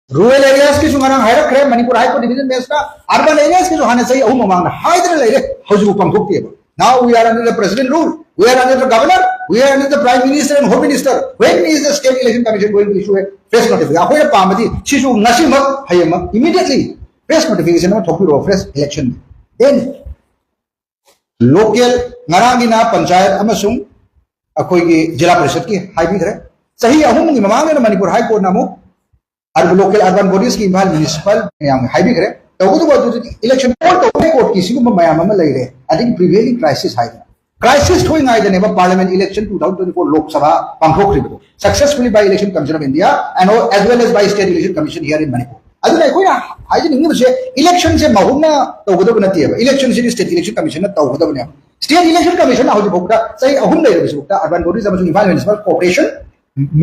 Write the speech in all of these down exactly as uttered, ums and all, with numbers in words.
Rural areas ꯀꯤꯁꯨ ꯉꯔꯥꯡ ꯍꯥꯏꯔꯛꯈ꯭ꯔꯦ, Manipur High Court division bench ꯅ꯫ Urban areas ꯀꯤꯁꯨ ꯍꯥꯟꯅ ꯆꯍꯤ ꯑꯍꯨꯝ ꯃꯃꯥꯡꯗ ꯍꯥꯏꯗꯅ ꯂꯩꯔꯦ, ꯍꯧꯖꯤꯛꯐꯥꯎ ꯄꯥꯡꯊꯣꯛꯇꯦꯕ꯫ Now we are under the president rule, we are under the governor, we are under the prime minister and home minister. When is the state election commission going to issue a fresh notification? ꯑꯩꯈꯣꯏꯅ ꯄꯥꯝꯕꯗꯤ ꯁꯤꯁꯨ ꯉꯁꯤꯃꯛ, ꯍꯌꯦꯡꯃꯛ, immediately fresh notification ꯑꯃ ꯊꯣꯛꯄꯤꯔꯛꯑꯣ, fresh election꯫ Then local, ꯉꯔꯥꯡꯒꯤꯅ panchayat ꯑꯃꯁꯨꯡ ꯑꯩꯈꯣꯏꯒꯤ ꯖꯤꯂꯥ ꯄꯔꯤꯁꯠꯀꯤ ꯍꯥꯏꯕꯤꯈ꯭ꯔꯦ꯫ ꯆꯍꯤ ꯑꯍꯨꯝꯒꯤ ꯃꯃꯥꯡꯗꯅ Manipur High Court ꯅ ꯑꯃꯨꯛ urban, local urban bodies ꯀꯤ, ꯏꯝꯐꯥꯜ municipal ꯃꯌꯥꯝꯒꯤ ꯍꯥꯏꯕꯤꯈ꯭ꯔꯦ꯫ ꯇꯧꯕꯇꯕꯨ ꯑꯗꯨꯗꯤ election poll ꯇꯧꯕ court ꯀꯤ ꯁꯤꯒꯨꯝꯕ ꯃꯌꯥꯝ ꯑꯃ ꯂꯩꯔꯦ, ꯑꯗꯒꯤ prevailing crisis ꯍꯥꯏꯗꯅ꯫ Crisis ꯊꯣꯛꯏꯉꯩꯗꯅꯦꯕ parliament election two thousand twenty-four Lok Sabha ꯄꯥꯡꯊꯣꯛꯈ꯭ꯔꯤꯕꯗꯣ, successfully by Election Commission of India and as well as by State Election Commission here in Manipur. ꯑꯗꯨꯅ ꯑꯩꯈꯣꯏꯅ ꯍꯥꯏꯖꯅꯤꯡꯉꯤꯕꯁꯦ, election ꯁꯦ ꯃꯍꯨꯝꯅ ꯇꯧꯒꯗꯕ ꯅꯠꯇꯦꯕ, election ꯁꯤꯗꯤ State Election Commission ꯅ ꯇꯧꯒꯗꯕꯅꯦꯕ꯫ State Election Commission ꯅ ꯍꯧꯖꯤꯛ ꯐꯥꯎꯕꯗ ꯆꯍꯤ ꯑꯍꯨꯝ ꯂꯩꯔꯕꯁꯤꯐꯥꯎꯗ urban bodies ꯑꯃꯁꯨꯡ Imphal Municipal Corporation,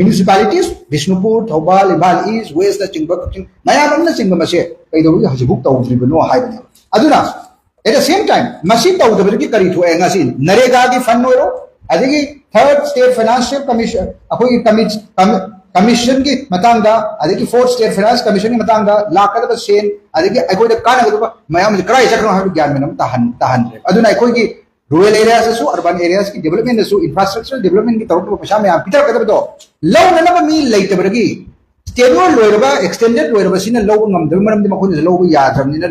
municipalities, Bishnupur, Thoubal, Imphal East, West ꯅꯆꯤꯡꯕ, ꯀꯛꯆꯤꯡ ꯃꯌꯥꯝ ꯑꯃꯅꯆꯤꯡꯕ ꯃꯁꯦ ꯀꯩꯗꯧꯕꯒꯤ ꯍꯧꯖꯤꯛꯐꯥꯎ ꯇꯧꯗ꯭ꯔꯤꯕꯅꯣ ꯍꯥꯏꯕꯅꯦꯕ꯫ ꯑꯗꯨꯅ at the same time ꯃꯁꯤ ꯇꯧꯗꯕꯗꯒꯤ ꯀꯔꯤ ꯊꯣꯛꯑꯦ? ꯉꯁꯤ ꯅꯔꯦꯒꯥꯒꯤ fund ꯑꯣꯏꯔꯣ, ꯑꯗꯒꯤ third state financial commission, ꯑꯩꯈꯣꯏꯒꯤ commission ꯒꯤ ꯃꯇꯥꯡꯗ, ꯑꯗꯒꯤ fourth state finance commission ꯒꯤ ꯃꯇꯥꯡꯗ ꯂꯥꯛꯀꯗꯕ ꯁꯦꯟ, ꯑꯗꯒꯤ ꯑꯩꯈꯣꯏꯗ ꯀꯥꯟꯅꯒꯗꯕ ꯃꯌꯥꯝꯁꯦ ꯀꯗꯥꯏ ꯆꯠꯈ꯭ꯔꯣ ꯍꯥꯏꯕ ꯒ꯭ꯌꯥꯟ ꯃꯦꯟ ꯑꯃ ꯇꯥꯍꯟ-, ꯇꯥꯍꯟꯗ꯭ꯔꯦ꯫ ꯑꯗꯨꯅ ꯑꯩꯈꯣꯏꯒꯤ rural areas ꯁꯨ, urban areas ꯀꯤ development ꯁꯨ, infrastructure development ꯀꯤ ꯇꯧꯔꯛꯇꯕ ꯄꯩꯁꯥ ꯃꯌꯥꯝ ꯄꯤꯊꯔꯛꯀꯗꯕꯗꯣ ꯂꯧꯅꯅꯕ ꯃꯤ ꯂꯩꯇꯕꯗꯒꯤ, tenure ꯂꯣꯏꯔꯕ, extended ꯂꯣꯏꯔꯕꯁꯤꯅ ꯂꯧꯕ ꯉꯝꯗꯕ ꯃꯔꯝꯗꯤ ꯃꯈꯣꯏꯅꯁꯨ ꯂꯧꯕ ꯌꯥꯗ꯭ꯔꯕꯅꯤꯅ,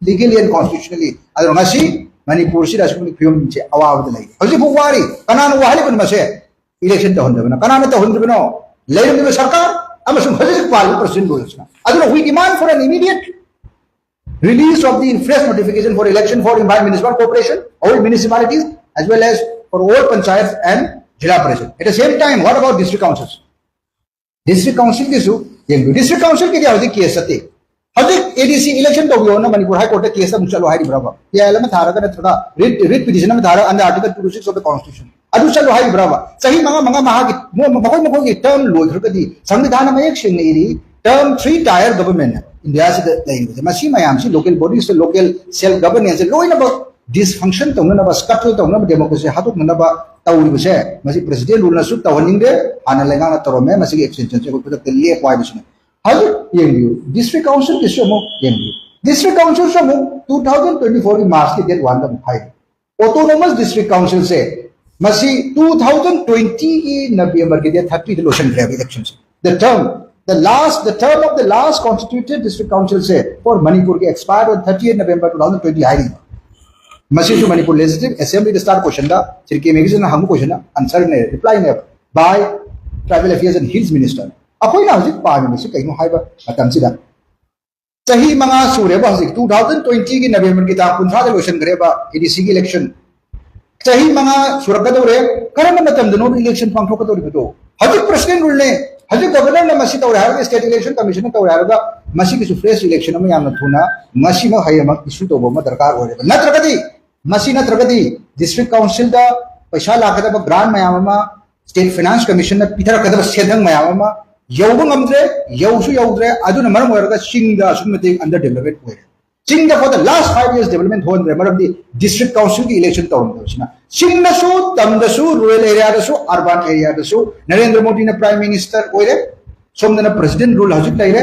legally and constitutionally꯫ ꯑꯗꯨꯅ ꯉꯁꯤ ꯃꯅꯤꯄꯨꯔꯁꯤꯗ ꯑꯁꯤꯒꯨꯝꯕ ꯐꯤꯕꯝꯁꯦ ꯑꯋꯥꯕꯗ ꯂꯩ꯫ ꯍꯧꯖꯤꯛꯐꯥꯎ ꯋꯥꯔꯤ꯫ ꯀꯅꯥꯅ ꯋꯥꯍꯜꯂꯤꯕꯅꯣ ꯃꯁꯦ? Election ꯇꯧꯍꯟꯗꯕꯅ꯫ ꯀꯅꯥꯅ ꯇꯧꯍꯟꯗ꯭ꯔꯤꯕꯅꯣ? ꯂꯩꯔꯝꯂꯤꯕ ꯁꯔꯀꯥꯔ ꯑꯃꯁꯨꯡ ꯍꯧꯖꯤꯛ ꯍꯧꯖꯤꯛ ꯄꯥꯜꯂꯤꯕ president rule ꯁꯤꯅ꯫ ꯑꯗꯨꯅ we demand for an immediate release of the fresh notification for election for Imphal Municipal Corporation, all municipalities, as well as for all panchayats and Zilla Parishad. At the same time, what about district councils? District council ꯒꯤꯁꯨ ꯌꯦꯡꯕꯤꯌꯨ꯫ District council ꯒꯤꯗꯤ ꯍꯧꯖꯤꯛ case ꯆꯠꯇꯦ꯫ ꯍꯧꯖꯤꯛ A D C election ꯇꯧꯕꯤꯌꯣꯅ Manipur High Court ꯇ case ꯑꯃꯨꯛ ꯆꯠꯂꯣ ꯍꯥꯏꯔꯤꯕ꯭ꯔꯕ? P I L ꯑꯃ ꯊꯥꯔꯒ ꯅꯠꯇ꯭ꯔꯒ writ, writ petition ꯑꯃ ꯊꯥꯔꯒ under Article two two six of the Constitution ꯑꯗꯨ ꯆꯠꯂꯣ ꯍꯥꯏꯔꯤꯕ꯭ꯔꯕ? ꯆꯍꯤ ꯃꯉꯥ ꯃꯉꯥ ꯃꯍꯥꯛꯀꯤ ꯃꯣꯏ, ꯃꯈꯣꯏ ꯃꯈꯣꯏꯒꯤ term ꯂꯣꯏꯈ꯭ꯔꯒꯗꯤ ꯁꯪꯕꯤꯙꯥꯟꯅ ꯃꯌꯦꯛ ꯁꯦꯡꯅ ꯏꯔꯤ, term three tier government ꯅꯦ ꯏꯟꯗꯤꯌꯥꯁꯤꯗ ꯂꯩꯔꯤꯕꯁꯦ꯫ ꯃꯁꯤ ꯃꯌꯥꯝꯁꯤ local bodies, local self governance ꯁꯦ ꯂꯣꯏꯅꯃꯛ dysfunction ꯇꯧꯅꯅꯕ, scuttle ꯇꯧꯅꯕ, democracy ꯍꯥꯠꯇꯣꯛꯅꯅꯕ ꯇꯧꯔꯤꯕꯁꯦ, ꯃꯁꯤ president rule ꯅꯁꯨ ꯇꯧꯍꯟꯅꯤꯡꯗꯦ, ꯍꯥꯟꯅ ꯂꯩꯉꯥꯛꯅ ꯇꯧꯔꯝꯃꯦ, ꯃꯁꯤꯒꯤ extension ꯁꯦ ꯑꯩꯈꯣꯏ ꯈꯨꯗꯛꯇ ꯂꯦꯞꯄꯣ ꯍꯥꯏꯕꯁꯤꯅꯤ꯫ ꯍꯧꯖꯤꯛ ꯌꯦꯡꯕꯤꯌꯨ, ꯗꯤꯁꯇ꯭ꯔꯤꯛ ꯀꯥꯎꯟꯁꯤꯜꯒꯤꯁꯨ ꯑꯃꯨꯛ ꯌꯦꯡꯕꯤꯌꯨ꯫ ꯗꯤꯁꯇ꯭ꯔꯤꯛ ꯀꯥꯎꯟꯁꯤꯜꯁꯨ ꯑꯃꯨꯛ ꯇꯨ ꯊꯥꯎꯖꯟ ꯇ꯭ꯋꯦꯟꯇꯤ ꯐꯣꯔꯒꯤ ꯃꯥꯔꯆꯀꯤ ꯗꯦꯠ ꯋꯥꯟꯗ ꯑꯃꯨꯛ ꯍꯥꯏꯔꯤ꯫ ꯑꯣꯇꯣꯅꯣꯃꯁ ꯗꯤꯁꯇ꯭ꯔꯤꯛ ꯀꯥꯎꯟꯁꯤꯜꯁꯦ ꯃꯁꯤ ꯇꯨ ꯊꯥꯎꯖꯟ ꯇ꯭ꯋꯦꯟꯇꯤꯒꯤ ꯅꯕꯦꯝꯕꯔꯒꯤ ꯗꯦꯠ ꯊꯥꯔꯇꯤꯗ ꯂꯣꯏꯁꯤꯟꯈ꯭ꯔꯦꯕ ꯏꯂꯦꯛꯁꯟꯁꯦ꯫ The term, the last, the term of the last constituted district council say for ꯃꯅꯤꯄꯨꯔꯒꯤ expired on thirty eight November two thousand twenty ꯍꯥꯏꯔꯤ꯫ ꯃꯁꯤꯁꯨ ꯃꯅꯤꯄꯨꯔ ꯂꯦꯖꯤꯁꯂꯦꯇꯤꯚ ꯑꯦꯁꯦꯝꯕ꯭ꯂꯤꯗ ꯁ꯭ꯇꯥꯔ ꯀꯣꯏꯁꯟꯗ ꯁꯤꯔꯀꯦ ꯃꯦꯒꯤꯁꯤꯅ ꯍꯪꯕ ꯀꯣꯏꯁꯟ ꯑꯟꯁꯔꯅꯦ, ꯔꯤꯄ꯭ꯂꯥꯏꯅꯦꯕ, by Tribal Affairs and Hills Minister꯫ ꯑꯩꯈꯣꯏꯅ ꯍꯧꯖꯤꯛ ꯄꯥꯝꯃꯤꯕꯁꯤ ꯀꯩꯅꯣ ꯍꯥꯏꯕ ꯃꯇꯝꯁꯤꯗ ꯆꯍꯤ ꯃꯉꯥ ꯁꯨꯔꯦꯕ, ꯍꯧꯖꯤꯛ ꯇꯨ ꯊꯥꯎꯖꯟ ꯇ꯭ꯋꯦꯟꯇꯤꯒꯤ ꯅꯕꯦꯝꯕꯔꯒꯤ ꯇꯥꯡ ꯀꯨꯟꯊ꯭ꯔꯥꯗ ꯂꯣꯏꯁꯤꯟꯈ꯭ꯔꯦꯕ ꯑꯦ ꯗꯤ ꯁꯤꯒꯤ ꯏꯂꯦꯛꯁꯟ꯫ ꯆꯍꯤ ꯃꯉꯥ ꯁꯨꯔꯛꯀꯗꯧꯔꯦ꯫ ꯀꯔꯝꯕ ꯃꯇꯝꯗꯅꯣ ꯏꯂꯦꯛꯁꯟ ꯄꯥꯡꯊꯣꯛꯀꯗꯧꯔꯤꯕꯗꯣ? ꯍꯧꯖꯤꯛ ꯄ꯭ꯔꯁꯤꯗꯦꯟ ꯔꯨꯜꯅꯦ, ꯍꯧꯖꯤꯛ ꯒꯕꯔꯅꯔꯅ ꯃꯁꯤ ꯇꯧꯔꯦ ꯍꯥꯏꯔꯒ, ꯁ꯭ꯇꯦꯠ ꯏꯂꯦꯛꯁꯟ ꯀꯃꯤꯁꯟꯅ ꯇꯧꯔꯦ ꯍꯥꯏꯔꯒ, ꯃꯁꯤꯒꯤꯁꯨ ꯐ꯭ꯔꯦꯁ ꯏꯂꯦꯛꯁꯟ ꯑꯃ ꯌꯥꯝꯅ ꯊꯨꯅ ꯉꯁꯤꯃꯛ ꯍꯌꯦꯡꯃꯛ ꯏꯁꯨ ꯇꯧꯕ ꯑꯃ ꯗꯔꯀꯥꯔ ꯑꯣꯏꯔꯦꯕ꯫ ꯅꯠꯇ꯭ꯔꯒꯗꯤ, ꯃꯁꯤ ꯅꯠꯇ꯭ꯔꯒꯗꯤ ꯗꯤꯁꯇ꯭ꯔꯤꯛ ꯀꯥꯎꯟꯁꯤꯜꯗ ꯄꯩꯁꯥ ꯂꯥꯛꯀꯗꯕ ꯒ꯭ꯔꯥꯟ ꯃꯌꯥꯝ ꯑꯃ, ꯁ꯭ꯇꯦꯠ ꯐꯥꯏꯅꯥꯟꯁ ꯀꯃꯤꯁꯟꯅ ꯄꯤꯊꯔꯛꯀꯗꯕ ꯁꯦꯟꯊꯪ ꯃꯌꯥꯝ ꯑꯃ ꯌꯧꯕ ꯉꯝꯗ꯭ꯔꯦ, ꯌꯧꯁꯨ ꯌꯧꯗ꯭ꯔꯦ꯫ ꯑꯗꯨꯅ ꯃꯔꯝ ꯑꯣꯏꯔꯒ ꯆꯤꯡꯗ ꯑꯁꯨꯛꯀꯤ ꯃꯇꯤꯛ ꯑꯟꯗꯔ ꯗꯦꯕꯂꯞꯃꯦꯟ ꯑꯣꯏꯔꯦ꯫ ꯆꯤꯡꯗ for the last five years development ꯊꯣꯛꯍꯟꯗ꯭ꯔꯦ, ꯃꯔꯝꯗꯤ ꯗꯤꯁꯇ꯭ꯔꯤꯛ ꯀꯥꯎꯟꯁꯤꯜꯒꯤ ꯏꯂꯦꯛꯁꯟ ꯇꯧꯔꯝꯗꯕꯁꯤꯅ꯫ ꯆꯤꯡꯗꯁꯨ, ꯇꯝꯗꯁꯨ, ꯔꯨꯔꯦꯜ ꯑꯦꯔꯤꯌꯥꯗꯁꯨ, ꯑꯔꯕꯥꯟ ꯑꯦꯔꯤꯌꯥꯗꯁꯨ ꯅꯔꯦꯟꯗ꯭ꯔ ꯃꯣꯗꯤꯅ ꯄ꯭ꯔꯥꯏꯝ ꯃꯤꯅꯤꯁꯇꯔ ꯑꯣꯏꯔꯦ꯫ ꯁꯣꯝꯗꯅ ꯄ꯭ꯔꯁꯤꯗꯦꯟ ꯔꯨꯜ ꯍꯧꯖꯤꯛ ꯂꯩꯔꯦ,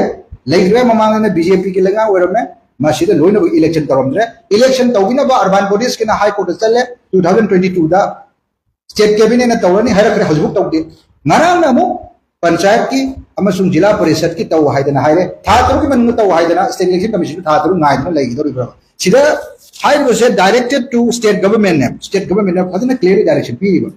ꯂꯩꯈ꯭ꯔꯦ꯫ ꯃꯃꯥꯡꯗꯅ ꯕꯤ ꯖꯦ ꯄꯤꯒꯤ ꯂꯩꯉꯥꯛ ꯑꯣꯏꯔꯝꯃꯦ, ꯃꯁꯤꯗ ꯂꯣꯏꯅꯃꯛ ꯏꯂꯦꯛꯁꯟ ꯇꯧꯔꯝꯗ꯭ꯔꯦ꯫ ꯏꯂꯦꯛꯁꯟ ꯇꯧꯕꯤꯅꯕ ꯑꯔꯕꯥꯟ ꯕꯣꯗꯤꯁꯀꯤꯅ ꯍꯥꯏ ꯀꯣꯔꯠꯇ ꯆꯠꯂꯦ, ꯇꯨ ꯊꯥꯎꯖꯟ ꯇ꯭ꯋꯦꯟꯇꯤ ꯇꯨꯗ ꯁ꯭ꯇꯦꯠ ꯀꯦꯕꯤꯅꯦꯠꯅ ꯇꯧꯔꯅꯤ ꯍꯥꯏꯔꯛꯈ꯭ꯔꯦ, ꯍꯧꯖꯤꯛꯐꯥꯎ ꯇꯧꯗꯦ꯫ ꯉꯔꯥꯡꯅ ꯑꯃꯨꯛ ꯄꯟꯆꯥꯌꯠꯀꯤ ꯑꯃꯁꯨꯡ ꯖꯤꯂꯥ ꯄꯔꯤꯁꯠꯀꯤ ꯇꯧ ꯍꯥꯏꯗꯅ ꯍꯥꯏꯔꯦ꯫ ꯊꯥ ꯇꯔꯨꯛꯀꯤ ꯃꯅꯨꯡꯗ ꯇꯧ ꯍꯥꯏꯗꯅ ꯁ꯭ꯇꯦꯠ ꯏꯂꯦꯛꯁꯟ ꯀꯃꯤꯁꯟ ꯊꯥ ꯇꯔꯨꯛ ꯉꯥꯏꯗꯨꯅ ꯂꯩꯒꯗꯧꯔꯤꯕ꯭ꯔꯥ? ꯁꯤꯗ ꯍꯥꯏꯔꯤꯕꯁꯦ directed to state governmentꯅꯦ, ꯁ꯭ꯇꯦꯠ ꯒꯚꯔꯟꯃꯦꯟꯠꯅ ꯐꯖꯅ ꯀ꯭ꯂꯤꯌꯔꯂꯤ ꯗꯥꯏꯔꯦꯛꯁꯟ ꯄꯤꯔꯤꯕ꯫